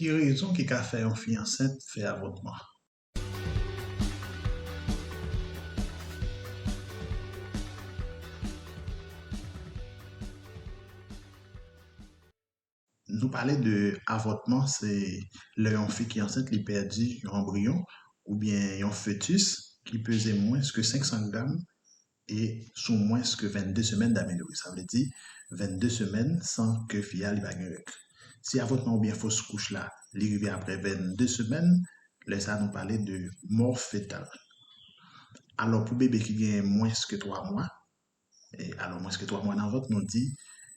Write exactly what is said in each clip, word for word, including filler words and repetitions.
Ki rezon ki ka fè yon fi ansent fè avòtman? Nou pale de avòtman, se lè yon fi ki ansent, li pèdi yon anbriyon oubyen yon fetis ki peze mwens ke senk san gram e sou mwens ke vennde semèn d'amenorrhée. Sa vle di vennde semèn san ke fi a li pa gen règ. Si avòtman oubyen fos kouch la, li rive apre vennde semèn, lè sa a nou pale de mò fetal. Alò, pou bebe ki gen mwens ke twa mwa, e, alò, mwens ke twa mwa nan vant, nou di,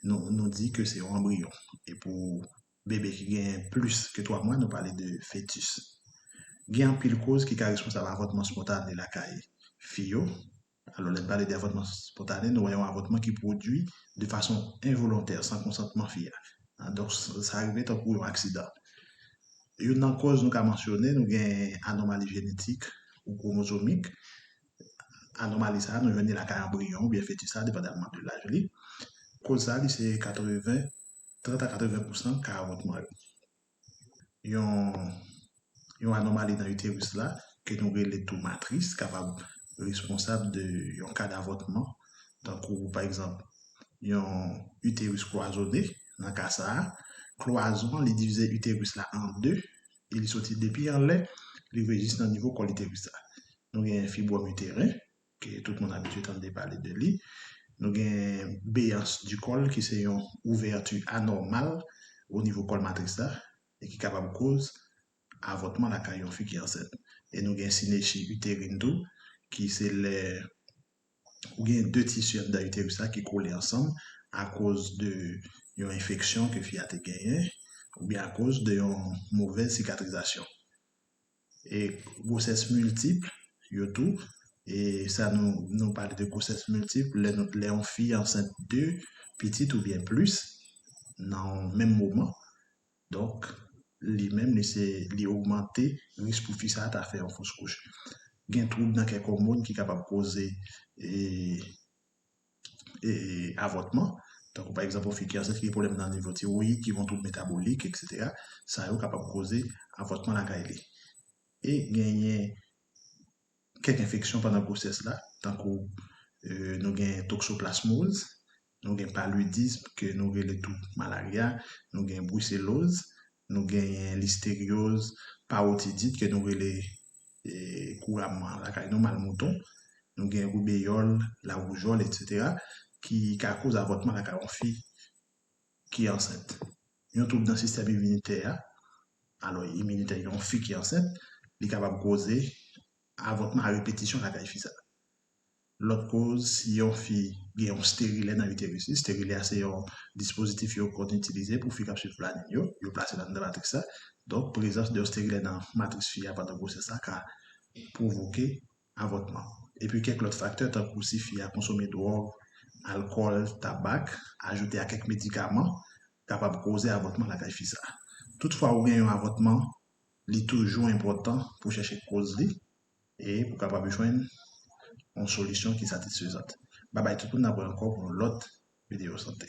nou, nou di ke se yon anbriyon. E pou bebe ki gen plis ke twa mwa, nou pale de fetis. Gen anpil koz ki ka responsab avòtman espontane lakay fi yo. Alò, lè n pale de avòtman espontane, nou wè yon avòtman ki pwodui de fason envolontè, san konsantman fi a. Donk, sa rive tankou yon aksidan. Youn nan koz nou ka mansyone, nou gen anòmali jenetik ou kwomozomik. Anòmali sa a, nou jwenn li lakay anbriyon oubyen fetis la, depandamman de laj li. Koz sa a, li se katreven, trant a katreven pousan ka avòtman yo. Yon, yon anòmali nan iteris la, ke nou rele tou matris, kapab responsab de yon ka davòtman, tankou, pa egzanp, yon iteris klwazone. Nan ka sa a, klwazon an, li divize iteris la an de, e li soti depi anlè, li rive jis nan nivo kòl iteris la. Nou gen fibwòm iteren, ke tout moun abitye tande pale de li. Nou gen beyans di kòl, ki se yon ouvèti anòmal o nivo kòl matris la, e ki kapab koz avòtman lakay yon fi ki ansent. E nou gen sinechi iterin tou, ki se lè ou gen de tisi anndan iteris la ki kole ansanm akoz de yon enfeksyon ke fi a te genyen, oubyen akoz de yon movèz sikatrizasyon. E gwosès miltip, yo tou, e sa nou, nou pale de gwosès miltip, lè nou, lè yon fi ansent de pitit oubyen plis nan yon menm moman. Donk, li menm, li se, li ogmante risk pou fi sa a ta fè yon fos kouch. Gen twoub nan kèk òmòn ki kapab koze, e, e, avòtman. Tankou, pa egzanp, yon fi ki ansent ki gen pwoblèm nan nivo tiwoyid, ki gen yon twoub metabolik, etsetera. Sa yo kapab koze avòtman lakay li. E genyen kèk enfeksyon pandan gwosès la, tankou, e, nou gen toksoplasmoz, nou gen palidism, ke nou rele tou malarya, nou gen briseloz, nou genyen listeryoz, pawotidit, ke nou rele, e, kouramman lakay nou, mal mouton, nou gen ribeyòl, lawoujòl, etsetera, ki ka koz avòtman lakay yon fi ki ansent. Yon twoub nan sistèm iminitè a, alò, iminitè yon fi ki ansent, li kapab koze avòtman a repetisyon lakay fi sa. Lòt koz, si yon fi gen yon sterilè nan iteris li, sterilè a se yon dispozitif yo konn itilize pou fi k ap swiv planin yo, yo plase l anndan matris la. Donk, prezans de yon sterilè nan matris fi a pandan gwosès la ka pwovoke avòtman. Epi kèk lòt faktè, tankou si fi a konsome dwòg, alkòl, tabak, ajoute a kèk medikaman, kapab koze avòtman lakay fi sa. Toutfwa ou gen yon avòtman, li toujou enpòtan pou chèche koz li e pou kapab jwenn yon solisyon ki satisfezan. Babay tout moun, n ap wè ankò pou yon lòt videyo sante.